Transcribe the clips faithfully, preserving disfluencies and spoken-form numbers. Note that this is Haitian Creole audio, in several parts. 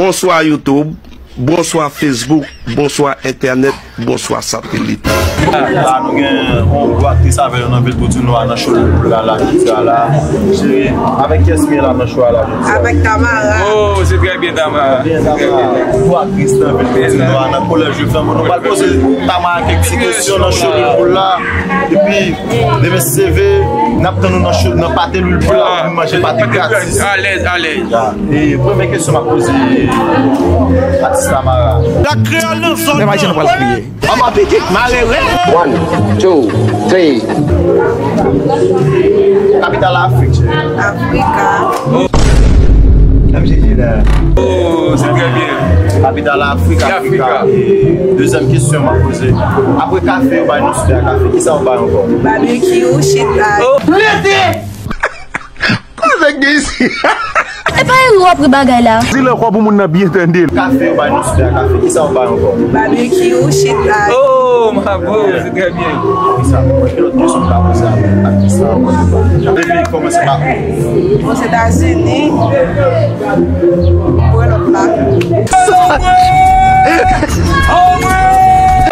Bonswa YouTube, bonswa Facebook, bonswa entènèt, bonswa satelit. La nou gen yon gwo aktris avè nou nan vil Boudinois nan show Lil Pou la, la jodi a la. Cheri, avèk kiyès ki gen la nan show a la jodi a? Avèk Tamara. Oh, se trè byen, Tamara. Byen, Tamara. Gwo aktris nan vil Boudinois nan kolèj Jules Flambeau. Nou pral poze Tamara kèk ti kesyon nan show Lil Pou la. Epi, demen si Dye vle, n ap tann nou nan show, nan pate Lil Pou la, pou nou manje pate gratis. Alèz, alèz. E premye kesyon m ap poze atis Tamara. Black Creole nan zòn nan. Pèp Ayisyen, nou pral kriye. Anba pitit malere. One, two, three. Kapital Afrik, cheri. Afrika. M J J la. Oh, se trè byen. Kapital Afrik, Afrika. Afrika. E dezyèm kesyon m ap poze. Apre kafe, yo bay nou sipè kafe. Kisa yo bay ankò? Babekyou, chita. Oh. Lete! Kòman sa k gen isi? E pa ri w ap ri bagay la. Di l ankò pou moun nan byen tande l. Kafe, yo bay nou sipè kafe. Kisa yo bay ankò? Babekyou, chita. Oh, my boy, se trè byen. Kisa, ki lòt kesyon m ka poze avèk, avèk sa ankò? Depi kòmanse pa ou. Ozetazini. Mwen lòt la.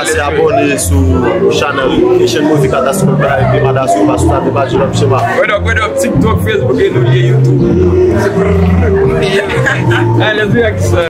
Se abòne sou chanèl Haitian Movie Catastrophe la epi manda sou pa sou tate pa Jerome Chema. Word up, word up, TikTok, Facebook, e nou lye YouTube. Alèz, reaksyon.